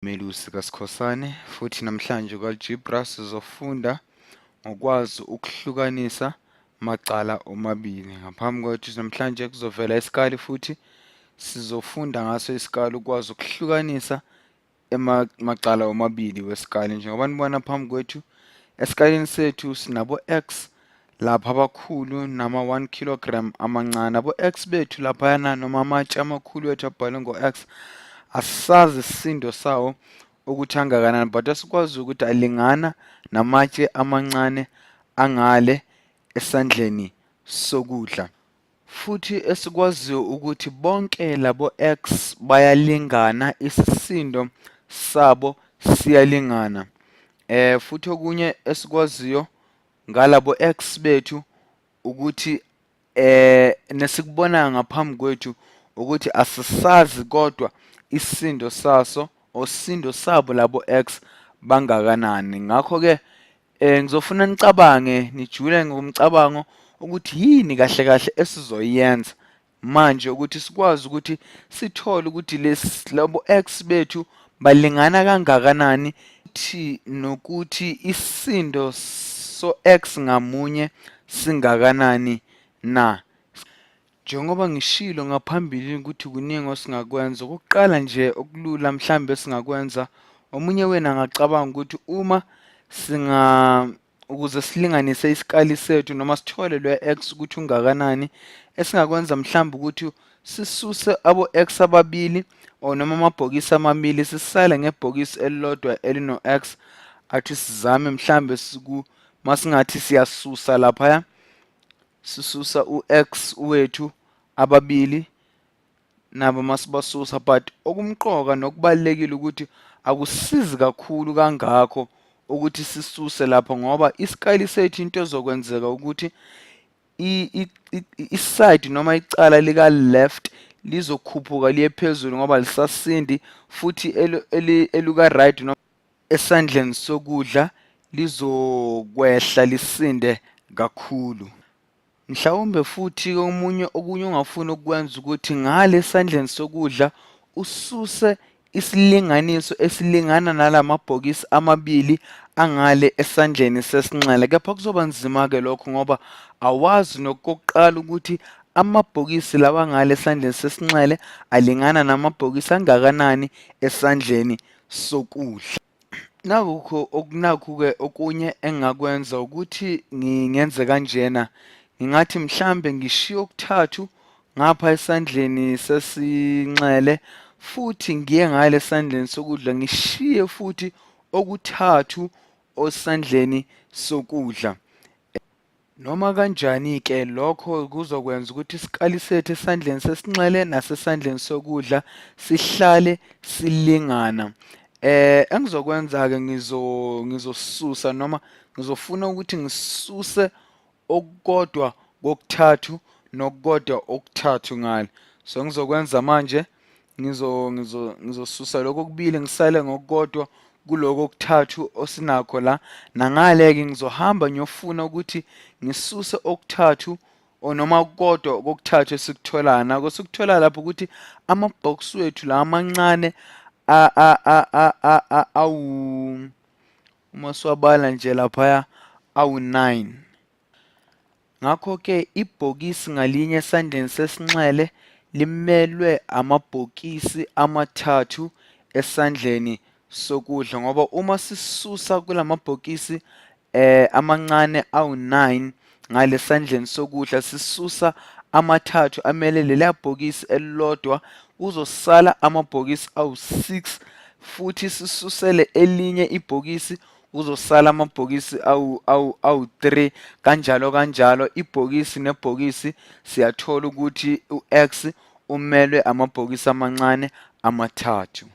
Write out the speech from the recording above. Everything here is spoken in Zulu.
Melusi kaSkhosana futhi namhlanje ku-Algebra sizofunda ngokwazi ukuhlukanisa macala omabili. Ngaphambi kwethu namhlanje kuzovela isikali futhi sizofunda ngaso isikali ukwazi ukuhlukanisa macala omabili wesikali. Njengoba nibona phambi kwethu esikalini sethu sinabo-x lapha abakhulu nama-1 kilogram amancane. Abo-x bethu laphayana noma amatshe amakhulu wethu abhalwe ngo-x asazi isisindo sawo ukuthi angakanani, but asikwazi ukuthi alingana namatshe amancane angale esandleni sokudla. Futhi esikwaziyo ukuthi bonke labo x bayalingana, isisindo sabo siyalingana. Futhi okunye esikwaziyo ngalabo x bethu ukuthi nesikubonayo ngaphambi kwethu ukuthi asisazi kodwa isindo saso osindo sabo labo x bangakanani. Ngakho-ke ngizofuna nicabange nijule ngomcabango ukuthi yini kahle kahle esizoyenza manje ukuthi sikwazi ukuthi sithole ukuthi labo x bethu balingana kangakanani thi nokuthi isindo so x ngamunye singakanani na. Njengoba ngishilo ngaphambilini ukuthi kuningi osingakwenza, okokuqala nje okulula mhlambe singakwenza, omunye wenu angacabanga ukuthi uma singa ukuze silinganise isikali sethu noma sithole lo x ukuthi ungakanani, esingakwenza mhlawumbe ukuthi sisuse abo x ababili or noma amabhokisi amabili, sisale ngebhokisi elilodwa elino x. Athi sizame mhlambe siku masingathi siyasusa laphaya, sisusa u-x wethu ababili nabo masibasusa, but okumqoka nokubalulekile ukuthi akusizi kakhulu kangakho ukuthi sisuse lapho, ngoba isikali sethu into ezokwenzeka ukuthi iside noma icala lika left lizokhuphuka liye phezulu ngoba lisasindi, futhi eluka right noma esandleni sokudla lizokwehla lisinde kakhulu. Mhlawumbe futhi omunye okunye ongafuna ukukwenza ukuthi ngale esandleni sokudla ususe isilinganiso esilingana nalamabhokisi amabili angale esandleni sesinxele, kepha kuzoba nzima-ke lokho ngoba awazi nokokuqala ukuthi amabhokisi lawa ngale esandleni sesinxele alingana namabhokisi angakanani esandleni sokudla. Nakukho okunakhu-ke okunye engingakwenza ukuthi ngingenze kanjena, ngingathi mhlambe ngishiye okuthathu ngapha esandleni sesinxele futhi ngiye ngale esandleni sokudla ngishiye futhi okuthathu osandleni sokudla. Noma kanjani-ke lokho kuzokwenza ukuthi isikali sethu esandleni sesinxele nasesandleni sokudla sihlale silingana. Engizokwenza-ke ngizosusa noma ngizofuna ukuthi ngisuse okukodwa kokuthathu nokukodwa okuthathu ngale. So ngizokwenza manje ngizosusa lokho okubili ngisale ngokukodwa kuloko okuthathu osinakho la, nangale-ke ngizohamba ngiyofuna ukuthi ngisuse okuthathu or noma kodwa kokuthathu esikutholayo. Nako sikuthola lapho ukuthi ama-box wethu la amancane awu uma siwabala nje laphaya awu-9. Ngakho-ke ibhokisi ngalinye esandleni sesinxele limelwe amabhokisi amathathu esandleni sokudla, ngoba uma sisusa kulamabhokisi amancane awu-9 ngalesandleni sokudla sisusa amathathu amele leliya bhokisi elilodwa, kuzosala amabhokisi awu-6, futhi sisusele elinye ibhokisi kuzosala amabhokisi awu-3, kanjalo kanjalo. Ibhokisi nebhokisi siyathola ukuthi u-x umelwe amabhokisi amancane amathathu.